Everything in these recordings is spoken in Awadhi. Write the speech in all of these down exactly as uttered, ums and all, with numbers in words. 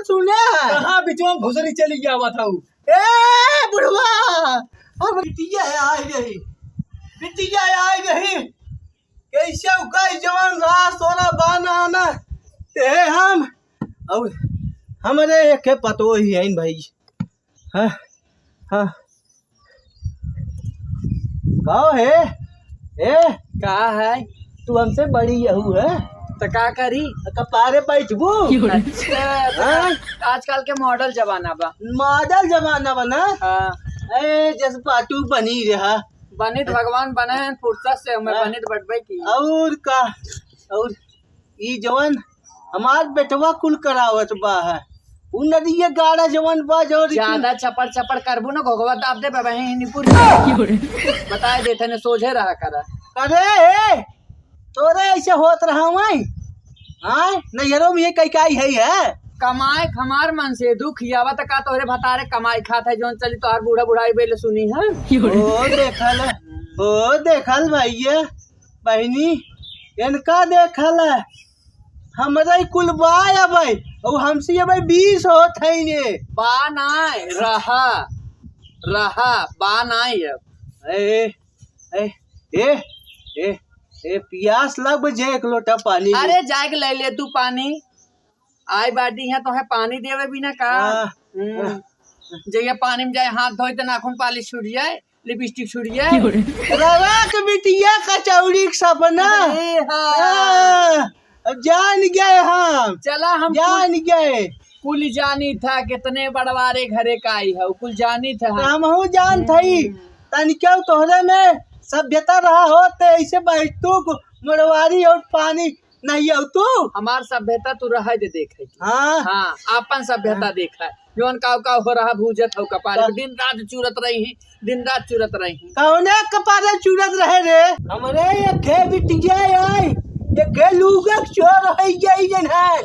सुने है। कहाँ बिचवा में घुसरी चली गया हुआ था वो? ए बुढ़वा, हम बिटिया है आई रही, बिटिया है आई रही। कैसे उकाई जवान रहा सोरा बाना आना ते हम और हमरे एक पतो ही है भाई। हाँ, हाँ। का है? ए? का है? तू हमसे बड़ी यहू है? त का करी? कपारे बैठबू? अच्छा, त हाँ? आजकल के मॉडल जमाना बा। मॉडल जमाना बा ना? हाँ। ए, जस बाटू बनी रहा। बनित भगवान बने हैं फुर्सत से, हमें हाँ। बनित बटबे की। और का? और ई जवन हमार बेटवा कुल करावत बा है, उ नदिया गाड़ा जवन बा, जवन ज्यादा चपर चपर करबू ना, घोघवा दाब दे, बबहिन निपुर। बताए देते ने, सोझे रहा करा। अरे हे, तोरे ऐसे होत रहा हुआ? हाँ, नैहरों में ये कई काई है, है? कमाए हमार मन से दुख आवा त का तोरे भतारे कमाई खात है, जौन चली तोहार बूढ़ा बुढ़ाई बेले सुनी है। ओ देखल, ओ देखल भैया, बहिनी, इनका देखल है, हमरे कुल बा अबै, और हमसे अबै बीस होत है ने। बा नाय, रहा, रहा, बा नाय अब। ए, ए, ए, ए, ए, पियास लग जे एक लोटा पानी ले। अरे, जाके ले ले तू पानी। आई बाटी है, तोहे पानी देवे बिना का? हाँ। हम्म। जइया पानी में जाए, हाथ धोई त नाखून पालिश छूट जाए, लिपस्टिक छूट जाए। रवा के बिटिया कचौड़ी के सपना। अरे हाँ। हाँ, अब जान गए हम। चला हम जान कुल, गए। कुल जानी था, कितने बड़वारे घरे का आई है, कुल जानी था हम। हमहू जान थई। हम्म। तनिको तोहरे में सभ्यता रहा होत, ऐसे बैठतू मोड़वारी और पानी नहीं आऊ तू? हमार सभ्यता तू रहे दे, देखे के। हाँ। हाँ, आपन सभ्यता हाँ। देखा। जौन काव काव हो रहा भूजत हो कपारे हाँ। पे, दिन रात चुरत रही, दिन रात चुरत रही। कौने कपारे चुरत रहे रे? हमरे एक हे बिटिया आई, एक हे लुगक चोर होई गई जन है।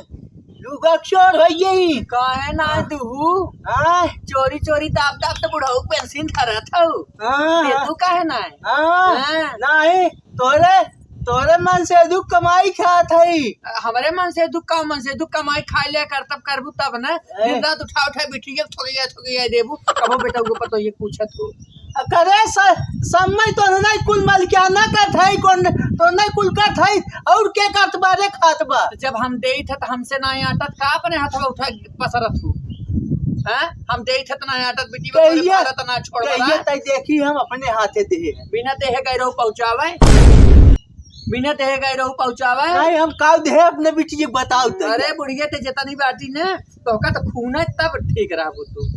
लुगक चोर होई गई। काहे ना हाँ। दुहू? हाँ। चोरी चोरी दाब दाब त बुढ़ऊ पेंसिन धरत हऊ। हाँ। दे तू काहे ना? हाँ। हाँ। नहीं। तोरे, तोरे मन से दुख कमाई खात हई। हमरे मन से दुख का, मन से दुख कमाई खाई ले कर, तब करबू तब न। ए। दिन रात उठा उठा बिटिया ठोकिया ठोकिया देबू, कबो बेटा को पतो ये पूछत हो। करे स-, समय तो नहीं कुल मलकियाना करत हई, कौन तो नहीं कुल करत हई, और के करत बा रे खात बा? तो जब हम देई थे तो हमसे ना आटत का अपने हथवा उठा पसरत हो? हैं? हम देई थे तो ना आटत बिटिया कहिए, भारत ना छोड़ कहिए बा। तई देखी हम अपने हाथे देहे। बिना देहे गैरव पहुँचावे। बिना देहे गए रहू पहुँचावे। नहीं, हम काव देहे अपने बिटिया के बताओ तो। अरे बुढ़िया ते जितनी बाटी ने, तोहका तो खून है तब ठीक रहबू तू।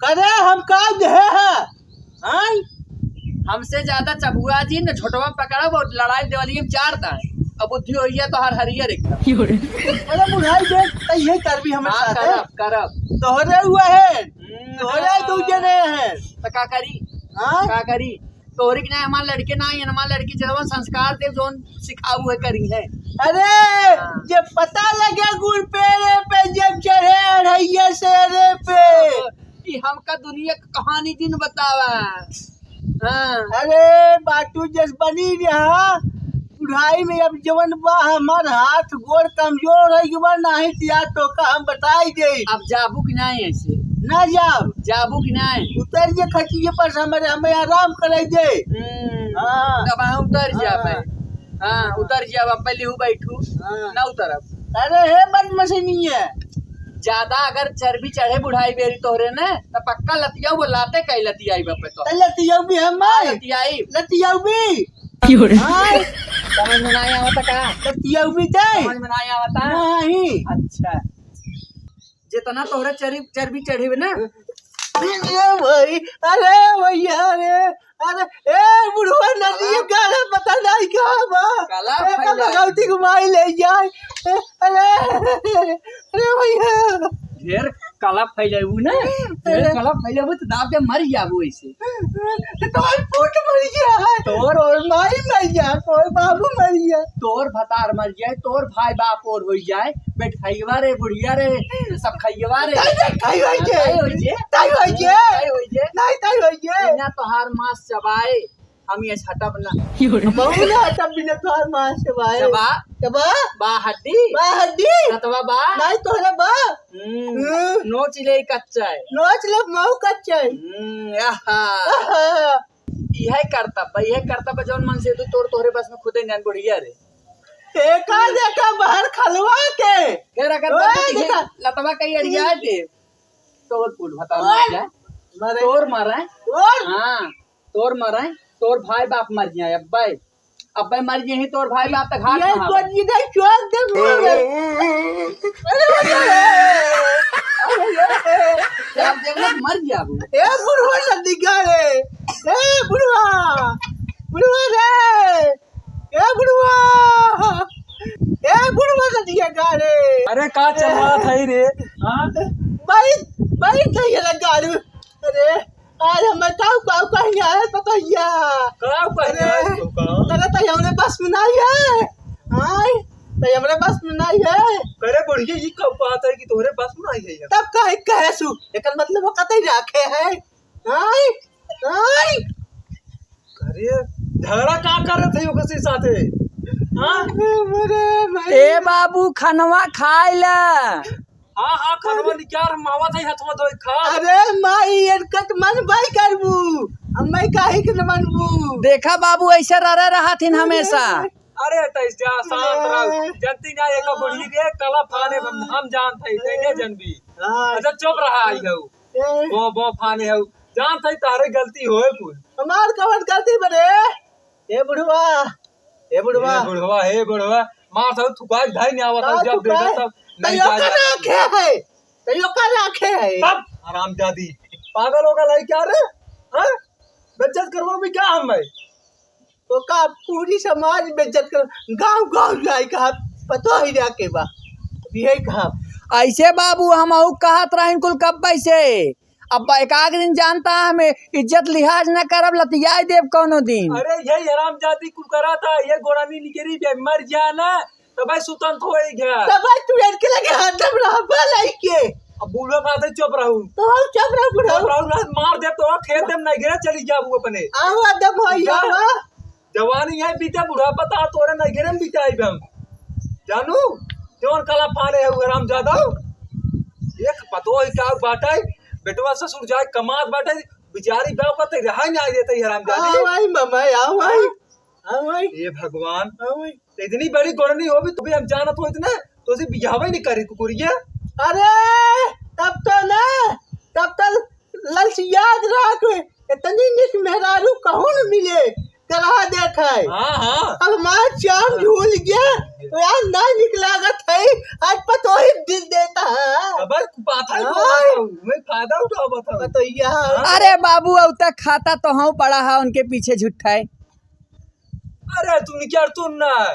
करे हम काव देहे है? हाँ? हमसे ज्यादा चबुआ जी न छोटवा पकड़ब और लड़ाई देवली में चार दाए। अब बुद्धि होइया तो हर हरियर एकदम। अरे बुढ़ाई देख, त ये करबी हमरे हाँ, साथ है। करब, करब। तोहरे हुआ है, हम्म, तोहरे हाँ। दू जने हैं। त का करी? हाँ? का करी? तोहरी के ना हमार लड़के ना आइन, हमार लड़के जवन संस्कार दे, जवन सिखाऊ है करी है। अरे, हाँ। जब पता लगे गुड़ पेड़े पे जब चढ़े अढ़ैया शेरे पे। कि हमका दुनिया के कहानी जिन बतावा। हाँ। अरे, बाटू जस बनी रहा, बुढ़ाई में अब जवन बा हमार हाथ गोड़ कमजोर होइ गवा, नाहीं त यार तोका हम बताई देई। अब जाबू कि नाहीं ऐसे? ना जाब। जाबू कि नाहीं? उतर जे खटिये पर से हमरे, हमें आराम कराई दे। हम्म। हाँ। तब हम उतर जाबे। हाँ। हाँ, उतर जाब, अब पहले हूँ बैठू। हाँ। ना उतरब। अरे हे बदमाशिनिया। ज्यादा अगर चर्बी चढ़े बुढ़ाई बेरी तोहरे ने, त पक्का लतियाऊ, वो लाते कई लतियाई बापे तो। त लतियाऊ भी हम हाँ, आई। लतियाई। लतियाऊ भी। की हो रे? हाँ। समझ में नाहीं आवता का? लतियाऊ भी जाए। समझ में नाहीं आवता? नहीं। अच्छा। जितना तोहरे चरी-, चर्बी चढ़ी हुई ना। ए भाई, अरे भैया रे, अरे, ए बुढ़वा नदी कला गाड़ा पता नहीं कहाँ बा। कला ए, फैला। भगवती को माई ले जाए। ए, अरे, अरे भैया। ढेर कला फैलाबू ना, ढेर अरे। कला फैलाबू तो दाब दे मर जाबू ऐसे। तोर फूट मर गया है। तोर और माई मर गया, तोर बाबू मर गया। तोर भतार मर जाए, तोर भाई बाप और हो जाए, बेटखैया रे, बुढ़िया रे, सब खैया रे। ताई, ताई, ताई होई जे। ताई होई जे। ताई होई जे। ताई होई जे। नहीं, ताई होई जे। बिना तोहार मांस चबाए, हम ये हटब ना। की हो रे? हम ना हटब बिना तोहार मांस चबाए। चबा। चबा। बा हड्डी। बा हड्डी। रतवा बा। नहीं तोहरा बा। हम्म। नोच ले कच्चा है। नोच ले मऊ कच्चा है। हम्म, आहा। आहा। इहे करतब बा, इहे करतब बा, जौन मन से तू तोर तोहरे बस में खुदे जान बुढ़िया रे। एका देखा बाहर खलवा के। तेरा कर ओए, देखा। लतवा कहीं अड़िया दे। तोर कुल भता ओए। मर जाए। मरे। तोर मारे। ओए। हाँ, तोर मारे, तोर भाई बाप मर जाए, अब्बे। अब्बे मर जाए, तोर भाई बाप तक हाथ ये कहाँ कोई बा? नहीं, छोड़ दे मुझे। अरे, अरे, अरे, अरे। यार, देख ना, मर गया वो। ए बुढ़वा नदिया रे, ए बुढ़वा, बुढ़वा रे, ए बुढ़वा, ए बुढ़वा नदिया गा रे। अरे, का चल रहा था ही रे? हाँ? भाई, भाई, कहिए ना गाड़ू। अरे, आज हमें काऊ, काऊ कहीं आए, पतोहिया। काऊ कहीं अरे, आए, तो काऊ? अरे, तो हमरे बस में नहीं है। आए, तो हमरे बस में नहीं है। अरे, बुढ़िया, ये कब बात है कि तोहरे बस में नहीं है? तब काहे कहे सु? एकर मतलब वो कतई राखे है। आए, आए। अरे, झगड़ा का करत है ओकरे साथे? हाँ? अरे, भाई। ए बाबू, खनवा खाए ला। हाँ, हाँ, खनवा निकार, हम आवत है, हथवा धोई खा। अरे माई, इनका तो मन बाई करबू, हम माई काहे के न मनबू? देखा बाबू, ऐसे रह, रह, रहत हिन हमेशा। अरे, तैस जा, शांत रहो। अरे। जनती ना, एक बुढ़ी के कला फाने हम, हम जानत है, तेने जनबी। हाँ। अच्छा, चुप रहा, आई हऊ। ए। बो, बो, फाने हऊ। जानत है, तारे गलती होए कुल। हमार कवन गलती बने? ए बुढ़वा, ए बुढ़वा। ए बुढ़वा, ए बुढ़वा, मार सब थुकाई धाई नहीं आवत है, का जब थुकाई? देखा तब नहीं तैयो का जाए। राखे है, तैयो का राखे है। तब हरामजादी, पागल होगा लाई क्या रे? हाँ? बेइज्जत करवा भी क्या हम है? तो का पूरी समाज बेइज्जत कर, गाँव गाँव जाए कहा, पतो ही जाके बा, अब यही कहा। ऐसे बाबू हम अहू कहत रहन कुल कब से, अब एक आध दिन जानता है, हमें इज्जत लिहाज न करब, लतियाई देब कौनो दिन। अरे, यही हरामजादी कुल करा था, ये गोड़ानी निकरी बे, मर गया ना, तब भाई सुतन तो होई गया। तब भाई तू इनके लगे हरदम रहबा लइके। अब बूढ़ा बात है, चुप रहू। तो हम चुप रहू, बुढ़ऊ। चुप रहू, रात मार दे तो खेत में नहीं गिरा, चली जाबू अपने। आवा दम होई, जा। आवा। जवानी है बीते, बुढ़ापा ता तोरे नैहरे में बिताइब हम। जानू, जौन कला फाड़े है, हरामजादा। एक पतोह का बाटे, बेटवा ससुर जाए कमात बाटे, बिचारी बाप का ते रहा नहीं देते, हरामजादी। आओ आई मामा, आओ आई। हाँ? आओ आई। हे भगवान, आओ आई। इतनी बड़ी गोड़नी हो भी, तू भी हम जानत हो इतने, तो उसे बियाह ही नहीं करे कुकुरिया। अरे, तब तो ना, तब तो ललसियात रहा कोई, इतनी निक मेहरारू कहूँ न मिले, करा देखाए। हाँ, हाँ। अब मार चाम झूल गया, यार ना निक लागत है, आज पतोही दिल देता है। अब बात है, हाँ। मैं फायदा उठावत हूँ। पतोहिया। हाँ। अरे बाबू, अब तक खाता तो हूँ पड़ा है उनके पीछे झुट्ठा है। अरे तू निकर तू ना,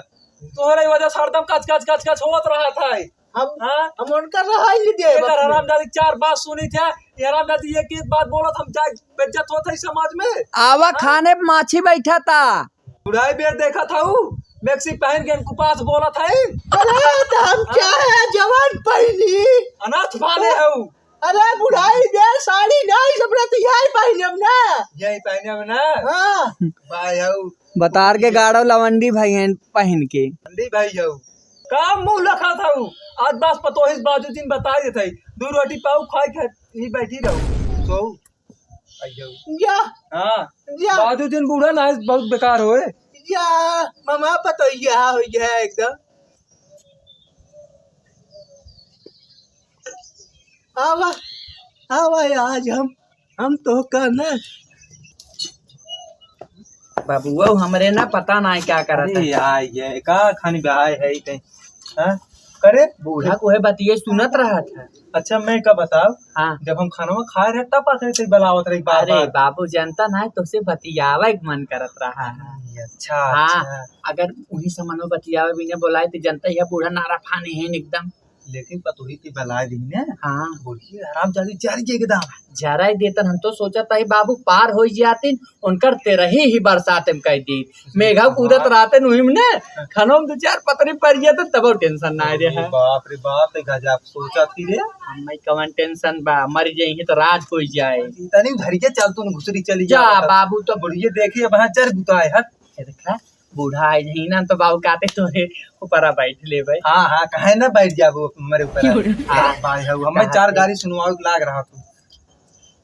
तोहरे वजह से हरदम कच कच कच कच होत रहा था। हम, हाँ? हम उनका रहा ही नहीं दे एकर बस में। हरामजादी चार बात सुनी थे, ये हरामजादी एक एक बात बोलत हम जाए बेइज्जत होत है समाज में। आवा हाँ? खाने पे माछी बैठा था। बुढ़ाई बेर देखा था ऊ, मैक्सी पहन के इनको पास बोलत है। अरे तो हम हाँ? क्या है जवान पहली। अनाथ बाले है ऊ। अरे बुढ़ाई दे साड़ी नहीं, सब रात यही पहनब ना। यही पहनब ना? हाँ। भाई हऊ। बतार के गाड़ो लवंडी भाई हैं पहन के। लवंडी भाई हऊ। का मुंह लखा था ऊ? आज बस पतोहिस बाजू दिन बताई देत है। दू रोटी पाऊ खाई के ही बैठी रहू। सो। आई हऊ। या। हाँ। या। बाजू दिन बूढ़ा ना बहुत बेकार होए। या, मामा पतोहिया हो गया एकदम। आवा, आवा आज हम, हम तो का ना। बाबुआ हमरे ना पता ना है क्या करत अरे है। यार, ये का खानी बहाय है कहीं? हाँ? करे? बूढ़ा को है बतिये सुनत रहा था। अच्छा, मैं का बताओ? हाँ। जब हम खानवा खाए रहे, तब आते थे, बुलावत रहे बार अरे बार। बाबू, जनता ना है, तोसे बतियावे के मन करत रहा है। अच्छा, हाँ, अच्छा। अगर उही समनवा बतियावे बिना बोलाए, तो जनता यह बूढ़ा नारा फाने हैं एकदम। लेकिन पतोही के बलाए दी ने। हाँ। बोलिए, हरामजादी जर गए एकदम। जराई देतन, हम तो सोचत ही बाबू पार हो जातिन, उनकर तेरही ही बरसात में कह दी। मेघा कूदत रहते नुहिम ने, खनों में दो चार पतरी पड़ जाते, तब और tension ना आ रहा अरे है। बाप रे बाप, ते गजब सोचत ही रे। हमें कवन tension बा, मर जाइए तो राज कोई जाए। तनी उधर के चल, तू घुसरी चली जा जा। बाबू, तो बुढ़िए देखिए, वहाँ जर बुताए हट। ये देखा, बूढ़ा है नहीं ना, तो बाबू कहते तोरे ऊपर आ बैठ ले भाई। हाँ, हाँ, काहे ना बैठ जाबो हमरे ऊपर? क्यों रे? हाँ। भाई हऊ, हमें कहा चार थे? गाड़ी सुनवाओ लाग रहा तू।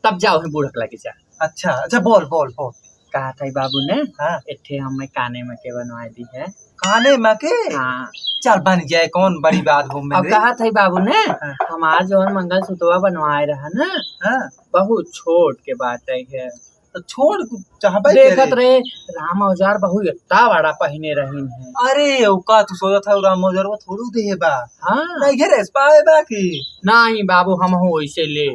तब जाओ है बूढ़ा के लगे जा। अच्छा, अच्छा, बोल, बोल, बोल। कहा था बाबू ने, हाँ। एक ठे हमें काने में के बनवा दी है। काने में के? हाँ। चल बन जाए, कौन बड़ी बात हो अब मेरे। कहा था बाबू ने, हाँ। हमार जौन मंगलसूत्रवा बनवाए रहा ना, हाँ। बहुत छोट के बात है। तो छोड़, चाहबे देखत करे। रहे, राम औजार बहु इतना बड़ा पहिने रहिन है। अरे, ओका तू सोचत है, राम औजार वो थोड़ू दे बा। हाँ। नहीं घेरे, पाए बा की? नहीं बाबू, हम हो वैसे ले।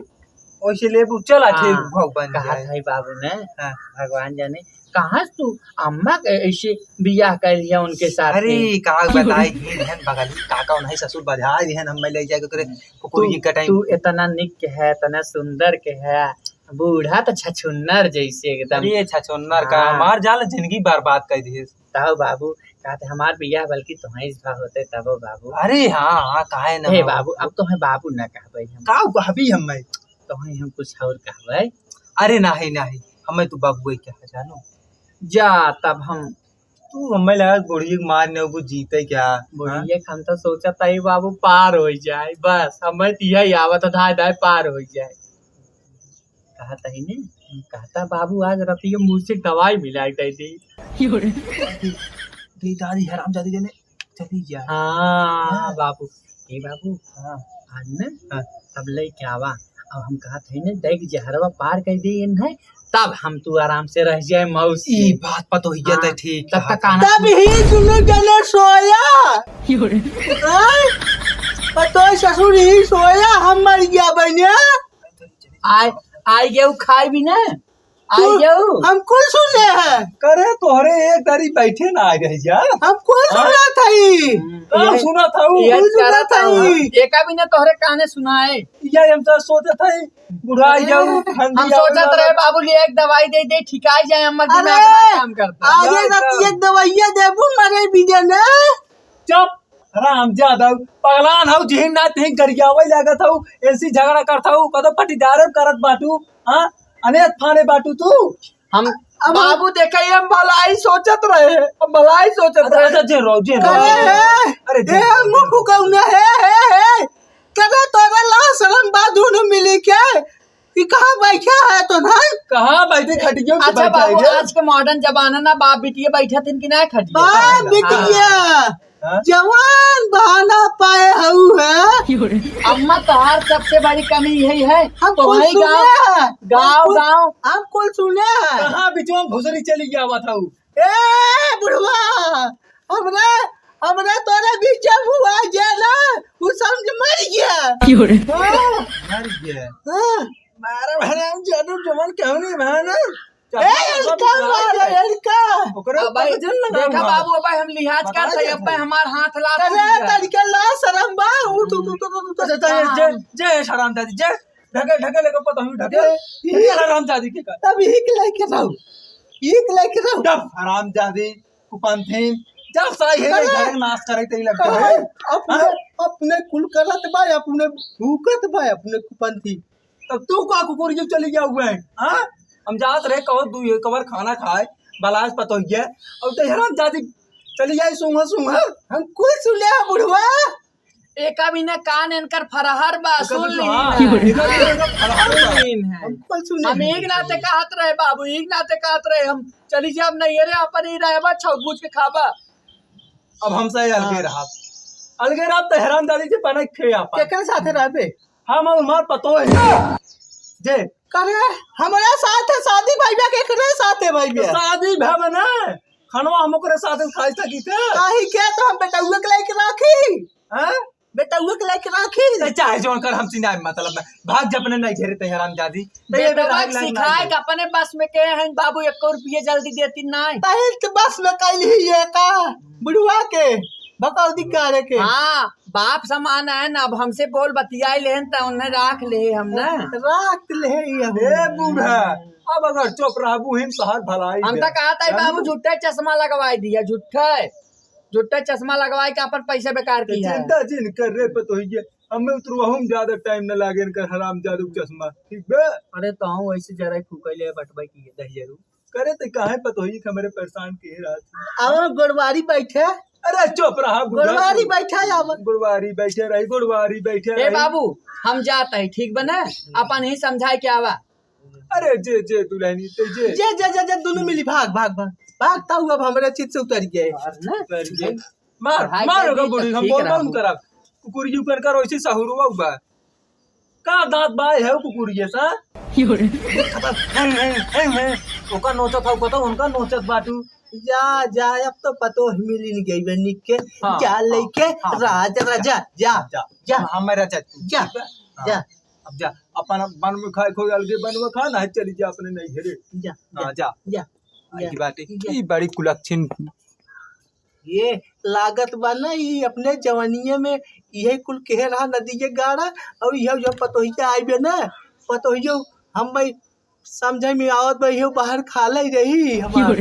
वैसे लेबू, चला हाँ। ठीक, भगवान कहा जाए। था बाबू ने, हाँ। भगवान जाने, कहाँ से तू अम्मा के ऐसे बियाह कर लिया उनके साथ अरे, में? का बताई, ये रहन बगल, काका उन्हें ससुर बजा दिहन, हम ले जाए के करे, हम्म। कुकुर तू, की कटाई। तू इतना निक के है, इतना सुंदर के है, बूढ़ा तो छछुन्नर जैसे एकदम। अरे छछुन्नर का, हाँ। मार जाल जिंदगी बर्बाद कर दिए। तब बाबू, कहते हमार बियाह बल्कि तोहई से होते तबो बाबू। अरे हाँ, हाँ, काहे ना हे हो? बाबू, अब तोहे बाबू ना कहबे हम। का कहबी हम मैं? तोहे हम कुछ और कहबे। अरे नहीं, नहीं, हमें तू बाबू कहा जानो। जा, तब हम तू हमें लगा बुढ़िया के मार ने वो जीते क्या? बुढ़िया हाँ? के हम तो सोचत हई बाबू पार हो जाए, बस हमें तो यही आवत है, धाय धाय पार हो जाए। कहत हई ने, कहता बाबू आज रतिया मुँह से दवाई मिला के दे दे। दे दादी हराम जादी जने चली गया। हाँ, हाँ। बाबू, ए बाबू, हाँ। आज न हाँ। तब लेके आवा। अब हम कहत हई न, देख जहरवा पार कर दे इन है, तब हम तू आराम से रह जाए मौसी। ई बात पतोहिया हाँ, ते ठीक तब कहा तक था। आना तब ही दुनों जने सोया। क्यों रे? हाँ? पतोह ससुर ही सोया, हम मर गया बनिया। आए, आए गेहूँ खाए भी ना। आई तू, जाऊ। हम कुल सुने हैं। करे तोहरे एक दारी बैठे ना आ रही जा। हम कुल हाँ? सुना था ही। हम्म, का ये, सुना था उ? ये कुल सुना करत था हूँ। ही। एका भी ना तोहरे काने सुनाए। या हम तो सोचत हई, बुढ़ा जाऊ, हम ठंडी सोचत आवे रहे वाला। बाबू ले एक दवाई दे दे, ठिकाई जाए, हमर अरे, दिमाग ना काम करता। आगे जा, रात जा। एक दवाइया देबू, मरे भी देना। चुप, हरामजादा, पगलान हऊ, जिहिन ना तिहिन गरियावे लागत हऊ, ऐसी झगड़ा करत हऊ, कदो पटीदारे करत बाटू, हाँ? अनेत फाने बाटू तू। हम अब बाबू देखे, हम भलाई सोचत रहे, हम भलाई सोचत अच्छा, रहे। अच्छा, जे रहो, जे रहो। अरे, अरे, ए, जे मुंह फुकौना, हे, हे, हे। कदे तोरा ला शरम बा दुनू मिली के? ई कहाँ बैठा है तो ना? कहाँ बैठे खटिया पे अच्छा बैठा है बाबू, रे? आज के modern जमाना ना, बाप बिटिया बैठा थिन कि ना खटिया? बाप हाँ, बिटिया, हाँ। जवान बहाना पाए हऊ है। अम्मा तोहार सबसे बड़ी कमी यही है। हम तो कुल वही सुने गाँव, हैं। गाँव, हम कुल, गाँव। हम कुल सुने हैं। कहाँ बिचवा में घुसरी चली गया हुआ था वो? ए बुढ़वा, हमरे, हमरे तोरे बीच में हुआ जे ना, उ समझ मर गया। क्यों रे? हाँ। मर गया। हाँ। मारा हराम जादू जवान क्यों नहीं माना? ए, इनका मारा, इनका। ओकरे अब भाई, ऊपर जल लगा देखा हुआ। बाबू, अब भाई हम लिहाज बताया करत हई, जाता अब भाई है। हमार हाथ लात अरे, उठ गया। तनिका ला शरम बा, उठ, उठ, उठ, उठ, उठ। अच्छा, अच्छा, हाँ। जे, जे हरामजादी, जे, ढके, ढके लेके पता हूँ, ढके। ए, ढके हरामजादी के का। तब एक लेके जाओ, एक लेके जाओ। डफ हरामजादी, कुपंथी, जब साई है, अरे, घर के नाश करे तेरी लगता है। अरे, अपने, हाँ? अपने कुल करत बा, अपने भूकत बा, अपने कुपंथी। तब तू का कुकुर क्यों चली गया हुआ है, हाँ? हम जात रहे कहो दू एक बार खाना खाए, बलास पतोहिया, और तो हरामजादी चली आई सूंघा सूंघा। हम कुछ सुने बुढ़वा। एका भी ना कान इनकर फरहर बा, एका सुन भी ली हाँ, ना। एका भी ना फरहर बा। सुन ली ना। हम कुछ सुने हम नहीं। एक नाते कहत रहे बाबू, एक नाते कहत रहे हम चली जाब नहीं, अरे अपन ही रहे बा, छौक बूझ के खाबा। अब हमसे अलगे हाँ। रहा, अलगे रहा तो हरामजादी जे बने खे आपन। केकरे साथे रहबे? हम और हमार पतोह है। जे करे हमरा साथ है शादी भइया के, एकरे साथ है तो भइया। शादी भवन है, खनवा हम ओकरे साथ खाई सकी थे। काहे के तो हम बेटउआ के लेके राखी। हैं? बेटउआ के लेके राखी। ते चाहे जौन कर, हमसे ना मतलब ना। भाग जा अपने नहीं घेरे ते हरामजादी। ते ये बेटवा बेटा के लाइन सिखाए मार के अपने बस में के हैं बाबू, एको रुपये जल्दी देती नहीं। तहिल तो बस में कैल ही ये का बुढ़वा के, बकौदी करे के। हाँ, बाप समान है ना, अब हमसे बोल बतियाई लेहन त उन्हें राख ले हम ना। राख ले ही हम। ए बूढ़ा, अब अगर चुप रहबू हिम तोहार भलाई हम है। तो कहा था बाबू झूठा चश्मा लगवाई दिया, झूठा, झूठा चश्मा लगवाई के अपन पैसा बेकार ते किया है। चिंता जिन कर रे पतोहिया, हमें उतरवाहू में ज्यादा टाइम न लागे इनकर हरामजादू के चश्मा, ठीक बे? अरे तो हम वैसे जरा फूकैले बटबै की दहियरू। करे तो काहे पतोही के हमरे परेशान किहे रहत है। आवा गोड़वारी बैठे। अरे चुप रहा बुढ़ा गोड़वारी तू। बैठा आवा। गोड़वारी बैठे रही, गोड़वारी बैठे ए रही। बाबू, हम जात है, ठीक बा ना? अपन ही समझाए के आवा। अरे जे, जे दुल्हनी, ते जे। जे, जे, जे, जे, दुनू मिली, भाग, भाग, भाग। भाग, ताऊ अब हमरे चित से उतर गए। उतर गए। मार, भाग मार जाए ओकर तो बूढ़ी, हम ठीक बोल रहा बंद हूँ। करब। कुकुरिया ऊपर कर, वैसे सहुरुआ बा। का दांत बाय है कुकुरिया सा? हैं, हैं, हैं, हैं। ओका नोचत हौ, पता उनका नोचत बाटू। जा, जा, अब तो पतोह मिली न गई बा निक के। हाँ, जा हाँ, लेके हाँ। राज, राजा, जा, जा, जा। हमारा जा तू। जा, हाँ। जा। अब जा, अपन वन में खाए, कोई अलगे वन में खा, ना चली जा अपने नहीं घरे। जा, हाँ, जा, जा। जा, आई जा, बाटे, जा। ई बड़ी कुलक्षण। ये लागत बा ना, ई अपने जवानिये में इहे कुल कहे रहा नदी के गाड़ा, और इहे जो पतोहिया आइबे ना, पतोहियो हम भाई समझे में आवत बा, इहो बाहर खाले रही हमार।